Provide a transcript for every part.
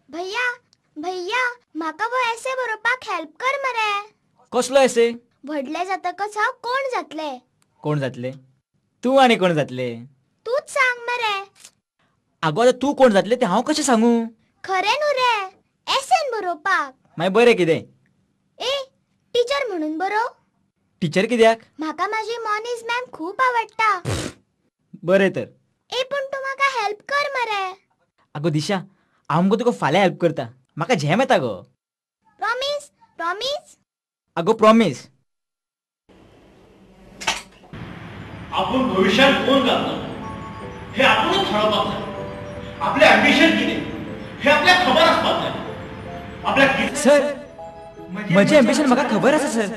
भैया भैया म्हाका वो एसे बरोवपाक हेल्प कर मरे. कसलो एसे? व्हडले जातकच हांव कोण जातले? कोण जातले? तूं आनी कोण जातले? तूच सांग मरे. आगो आतां तूं कोण जातले तें हांव कशें सांगू? खरें न्हू रे, एसेन बरोवपाक. मागीर बरें कितें? ए टिचर म्हणून बरोव. टिचर कित्याक? म्हाका माझी मोनीज मॅम खूब आवडटा. बरें तर. ए पूण तूं म्हाका हेल्प कर मरे. आगो दिशा, हांव मुगो तुका फाल्यां हेल्प करता, म्हाका झेम येता गो. प्रॉमीस? प्रॉमीस? आगो प्रॉमीस. आपूण भविष्यात कोण जातलो हे आपूणच ठरवपाक जाय. आपले ॲम्बिशन कितें हे आपल्याक खबर आसपाक जाय. आपल्याक सर म्हजें ॲम्बिशन म्हाका खबर आसा सर.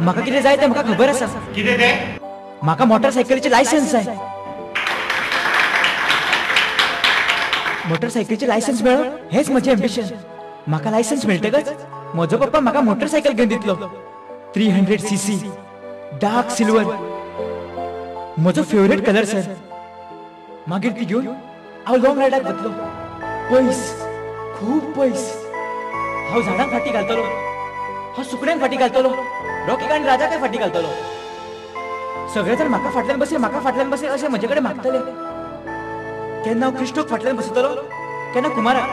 म्हाका कितें जाय तें म्हाका खबर आसा. कितें तें? म्हाका मोटरसायकलीचें लायसन्स जाय. मोटरसायकलीचें लायसन्स मेळप हेंच म्हजें ॲम्बिशन. म्हाका लायसन्स मेळटकच म्हजो पप्पा म्हाका मोटरसायकल घेवन दितलो. 300 cc dark silver, म्हजो फेवरेट कलर सर. मागीर ती घेवन हांव लॉंग रायडाक वतलो, पयस, खूब पयस. हांव झाडांक फाटी घालतलो, हांव सुकण्यांक फाटी घालतलो, रॉकीक आनी राजाकय फाटी घालतलो. सगळे जाण म्हाका फाटल्यान बसय, म्हाका फाटल्यान बसय अशें म्हजे कडेन मागतले. केन्ना हांव क्रिस्टोक फाटल्यान बसयतलो, केन्ना कुमाराक.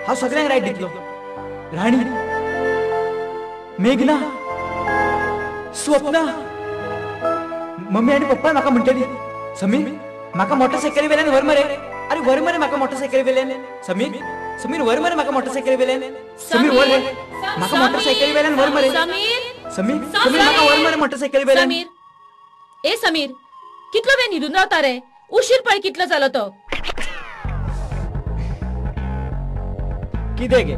हांव सगळ्यांक रायड दितलो. राणी, मेघना, स्वप्ना, मम्मी आनी पप्पा म्हाका म्हणटली, समीर म्हाका मोटरसायकली वेल्यान व्हर मरे. अरे व्हर मरे म्हाका मोटरसायकली वेल्यान. समीर, समीर व्हर मरे म्हाका मोटरसायकली वेल्यान. समीर व्हर म्हाका मोटरसायकली वेल्यान व्हर मरे. समीर, समीर म्हाका व्हर मरे मोटरसायकली वेल्यान. समीर, ए समीर, कितलो वेळ न्हिदून रावता रे? उशीर पळय कितलो जालो तो. कितें गे,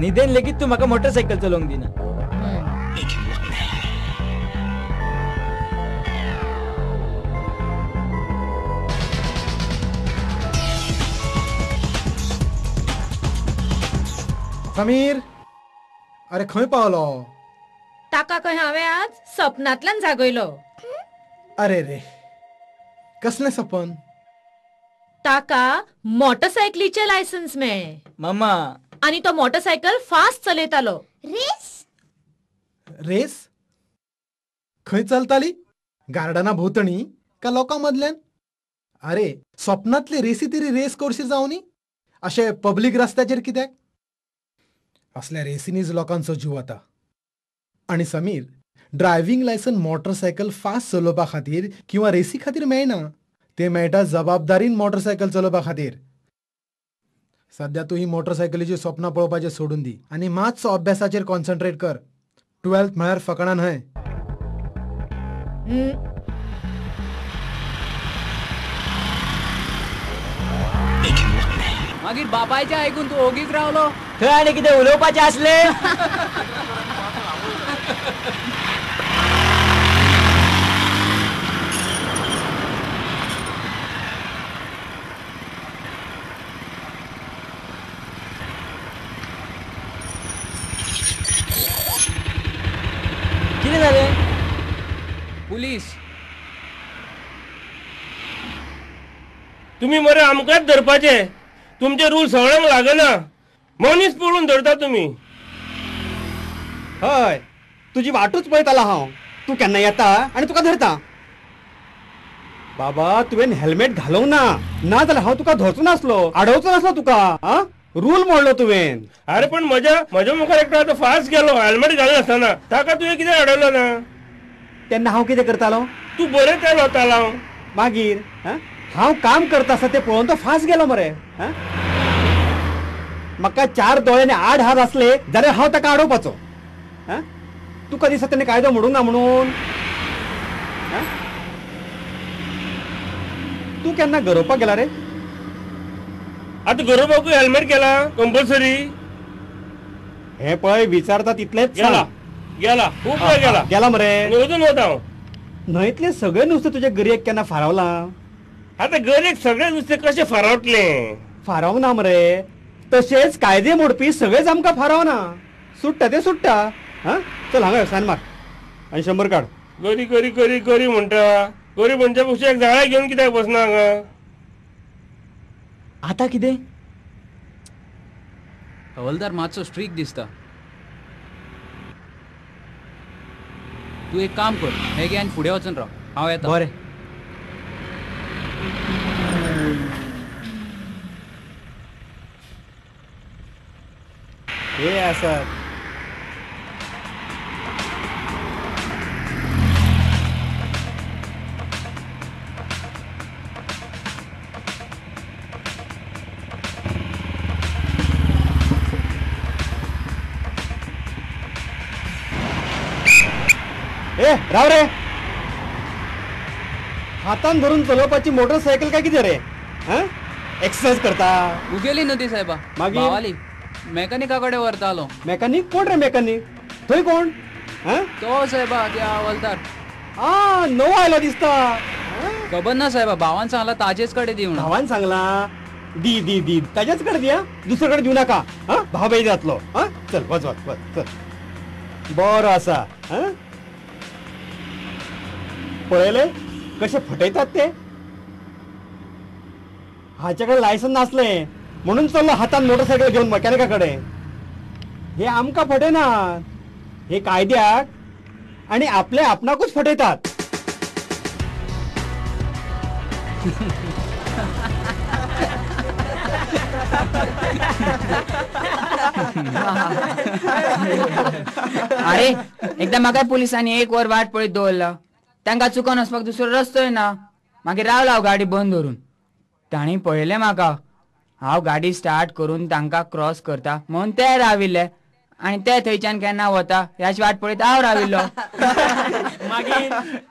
न्हिदेन लेगीत तूं म्हाका मोटरसायकल चलोवंक दिना. समीर, अरे खंय पावलो? ताका खंय हांवें आज सपनांतल्यान जागयलो. अरे रे, कसलें सपन? ताका मोटरसायकलीचें लायसन्स मेळ्ळें मामा, आनी तो मोटरसायकल फास्ट चलयतालो. रेस? रेस खंय चलताली? गार्डना भोंवतणी का लोकां मदल्यान? अरे स्वप्नांतली रेसी तरी रेस कोर्शी जावनी, अशें पब्लीक रस्त्याचेर कित्याक? असल्या रेसीनीच लोकांचो जीव वता. आनी Sameer, driving licence motorcycle fast चलोवपा खातीर किंवा रेसी खातीर मेळना, ते मेळटा जबाबदारीन मोटरसायकल चलोवपा खातीर. सद्या तूं ही मोटरसायकलीची स्वप्नां पळोवपाचें सोडून दी आनी मातसो अभ्यासाचेर कॉन्सन्ट्रेट कर. 12th म्हळ्यार फकाणां न्हय. मागीर बापायचें आयकून तूं ओगीच रावलो. थंय आनी कितें उलोवपाचें आसलें? कितें जालें? पुलीस. तुमी मरे आमकांच धरपाचे. तुमचे रूल सगळ्यांक लागना, मनीस पळोवन धरता तुमी. हय, तुजी वाटूच पळयतालो हांव. तूं केन्ना येता आनी तुका धरता. बाबा, तुवें हेल्मेट घालूंक ना, ना जाल्यार हांव तुका धरचो नासलो, आडोवचो नासलो तुका. आं, रूल मोडलो तुवें. अरे पण म्हज्या मुखार एकटो आतां फास्ट गेलो हेल्मेट घालनासतना, ताका तुवें कितें अडयलो ना? तेन्ना हांव कितें करतालो? तूं बरयतालो वतालो. मागीर हांव काम करता आसा तें पळोवन तो फास्ट गेलो मरे. म्हाका 4 दोळे आनी 8 हात आसले जाल्यार हांव ताका आडोवपाचो. तुका दिसता तेणें कायदो मोडूंक ना म्हणून? तूं केन्ना गरोवपाक गेला रे? आतां गरोवपाकूय हेल्मेट केला कंपल्सरी. हें पळय, विचारता तितलेंच. गेला गेला खूब वेळ गेला. गेला मरे, अजून वता हांव. न्हंयतलें सगळें नुस्तें तुजे गरयेक केन्ना फारावलां? आतां गरयेक सगळें नुस्तें कशें फारावतलें? फारावंक ना मरे. तशेंच कायदे मोडपी सगळेच आमकां फारावना. सुट्टा तें सुट्टा. हां, चल हांगा सायन मार आनी 100 काड. गरी गरी गरी गरी म्हणटा, गरी म्हणच्या पेक्षा एक जाळ्या घेवन कित्याक बसना हांगा? आतां कितें? हवलदार मातसो स्ट्रीक दिसता. तूं एक काम कर, हे घे आनी फुडें वचून राव, हांव येता. बरें. हे आसा ए राव रे, हातान धरून चलोवपाची मोटरसायकल काय कितें रे? एक्सरसाइज करता? उगेली न्हू ती साहेबा, मागीर मेकॅनिका कडेन व्हरतालो. मेकॅनिक कोण रे? मेकॅनिक थंय कोण? तो साहेबा त्या हवलदार. आ नवो आयलो दिसता. खबर ना साहेबा, भावान सांगला ताजेच कडेन दी म्हणून. भावान सांगला? दी दी दी ताज्याच कडेन दी, दुसरे कडेन दिवं नाका. भाव बेज जातलो. चल वच वच वच चल. बरो आसा. पळयले कशे फटयतात ते? हाचे कडेन लायसन नासलें म्हणून चल्लो हातान मोटरसायकल घेवन मेकॅनिका कडेन. हे आमकां फटयनात, हे कायद्याक आनी आपले आपणाकूच फटयतात. अरे एकदा म्हाका पुलिसांनी एक वर वाट पळयत दवरला. तांकां चुकोन वचपाक दुसरो रस्तोय ना. मागीर रावला हांव गाडी बंद दवरून. तांणी पळयलें म्हाका, हांव गाडी स्टार्ट करून तांकां क्रॉस करता म्हणून ते राविल्ले आनी ते थंयच्यान केन्ना वता ह्याच वाट पळयत हांव राविल्लो.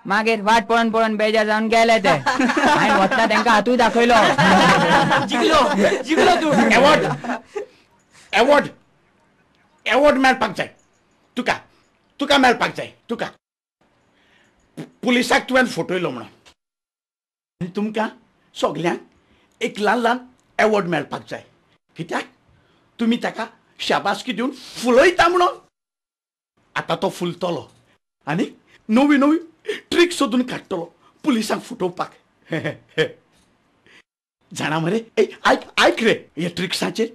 मागीर वाट पळोवन पळोवन बेजार जावन गेले ते. हांवें वतना तांकां हातूय दाखयलो. जिखलो जिखलो तूं. एवॉर्ड एवॉर्ड एवॉर्ड मेळपाक जाय तुका, तुका मेळपाक जाय तुका. पुलिसाक तुवें फटयलो म्हणून आनी तुमकां सगल्यांक एक ल्हान ल्हान एवॉर्ड मेळपाक जाय. कित्याक तुमी ताका शाबासकी दिवन फुलयता म्हणून. आतां तो फुलतलो आनी नवी नवी ट्रीक सोदून काडटलो पुलिसांक फटोवपाक. जाणा मरे, आयक आयक रे, ह्या ट्रिक्सांचेर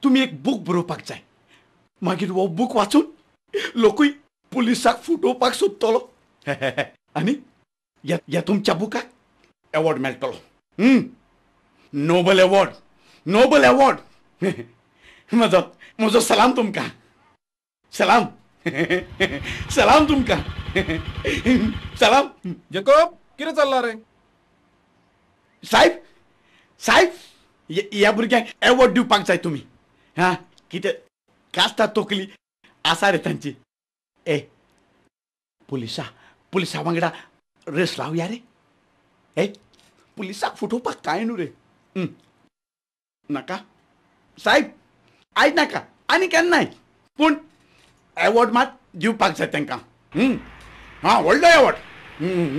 तुमी एक बूक बरोवपाक जाय. मागीर हो बूक वाचून लोकूय पुलिसाक फटोवपाक सोदतलो आनी ह्या तुमच्या बुकाक एवॉर्ड मेळटलो. Nobel award, Nobel award. म्हजो म्हजो सलाम तुमकां, सलाम सलाम तुमकां, सलाम. जेकोब कितें चल्लां रे? साहेब साहेब, ह्या भुरग्यांक एवॉर्ड दिवपाक जाय तुमी. हा कितें कास्ता तोकली आसा रे तांची. ए पुलिसा पुलिसा वांगडा रेस लावया रे. ए पुलिसाक फटोवपाक कांय न्हू रे. नाका साहेब, आयज नाका आनी केन्नाय, पूण एवॉर्ड मात दिवपाक जाय तांकां. हां व्हडलो एवॉर्ड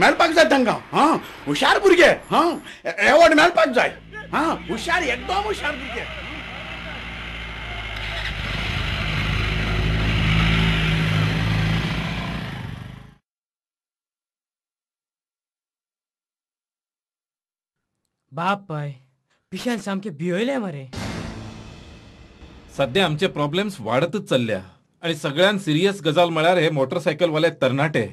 मेळपाक जाय तांकां. हां हुशार भुरगे, हां एवॉर्ड मेळपाक जाय. हां हुशार, एकदम हुशार भुरगे. बापाय पिशान सामके भिययले मरे. सध्या आमचे प्रॉब्लेम्स वाडतच चल्ल्या आणि सगळ्यात सिरियस गजाल म्हळ्यार हे मोटरसायकलवाले तरणाटे.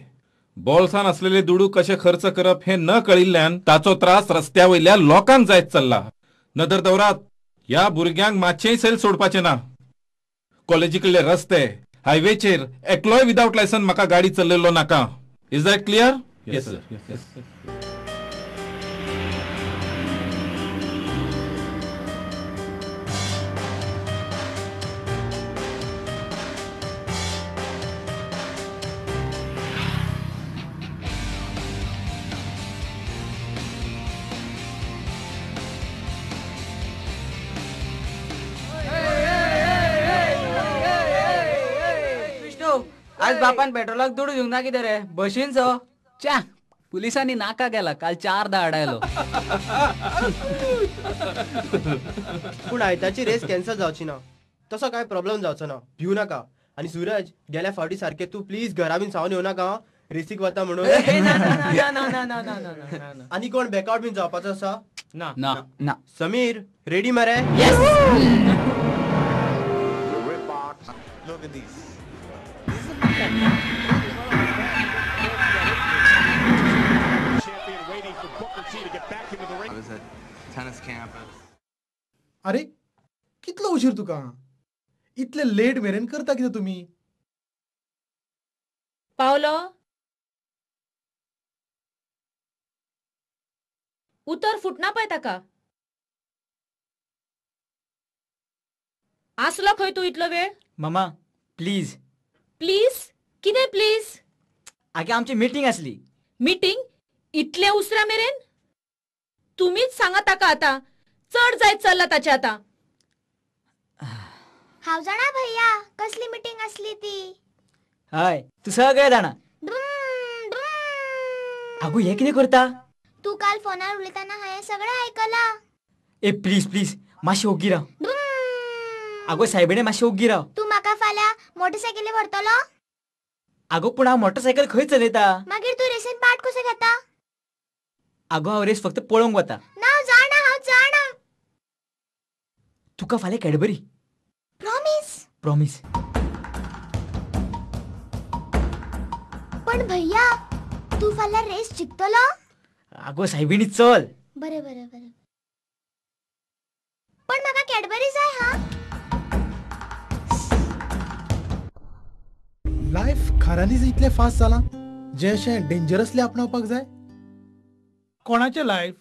बोल्सान असलेले दुडू कशे खर्च करप हे न कळिल्ल्यान ताचो त्रास रस्त्या वयल्या लोकांक जायत चल्ला. नदर दवरात, ह्या भुरग्यांक मातशेंय सैल सोडपाचें ना. कॉलेजी कडले रस्ते, हायवेचेर एकलोय विदावट लायसन म्हाका गाडी चलयल्लो नाका. Is that clear? Yes sir. आज बापान पेट्रोलाक दुडू दिवंक ना कितें रे बशीन सो. च्या पुलिसांनी नाका गेला काल 4दा आडायलो. पूण आयताची रेस कॅन्सल जावची ना, तसो काय प्रॉब्लेम जावचो ना, भिवू नाका. आनी सूरज गेल्या फावटी सारखे तूं प्लीज घरा बीन सावन येवं नाका रेसीक वता म्हणून. आनी कोण बॅकआउट बीन जावपाचो आसा? ना ना. समीर रेडी मरे? Look at these. I was at tennis camp. अरे कितलो उशीर तुका? इतले लेट मेरेन करता कितें तुमी? पावलो? उतर फुटना पळय ताका. आसलो खंय तूं इतलो वेळ? Mama please. प्लीज? कितें प्लीज? आगे आमची मिटींग आसली. मिटींग इतले उसरा मेरेन? तुमीच सांगा ताका आतां, चड जायत चल्ला ताचें आतां. हांव जाणा भैया कसली मिटींग आसली ती. हय तूं सगळें जाणा. आगो हें कितें करता तूं? काल फोनार उलयतना हांवें सगळें आयकलां. ए प्लीज प्लीज मातशें ओगी राव. आगो सायबिणे मातशें ओगी राव. तूं म्हाका फाल्यां मोटरसायकली व्हरतलो? आगो पूण हांव मोटरसायकल खंय चलयता? मागीर तूं रेसीन पार्ट कसो घेता? आगो हांव रेस फक्त पळोवंक वता. ना हांव जाणा, हांव जाणा. तुका फाल्यां कॅडबरी. प्रॉमीस? प्रॉमीस. पण भैया तूं फाल्यां रेस जिखतलो? आगो सायबिणी चल. बरें बरें बरें, पण म्हाका कॅडबरी जाय. हा लायफ खऱ्यांनीच इतलें फास्ट जालां जें अशें डेंजरसली आपणावपाक जाय? कोणाचें लायफ?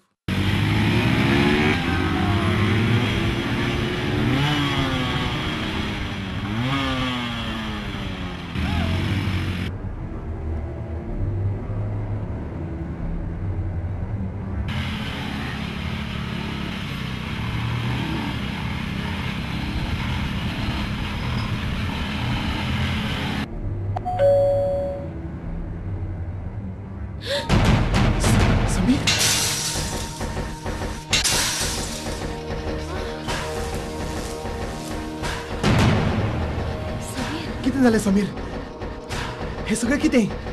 कितें जालें समीर? हें सगळें कितें?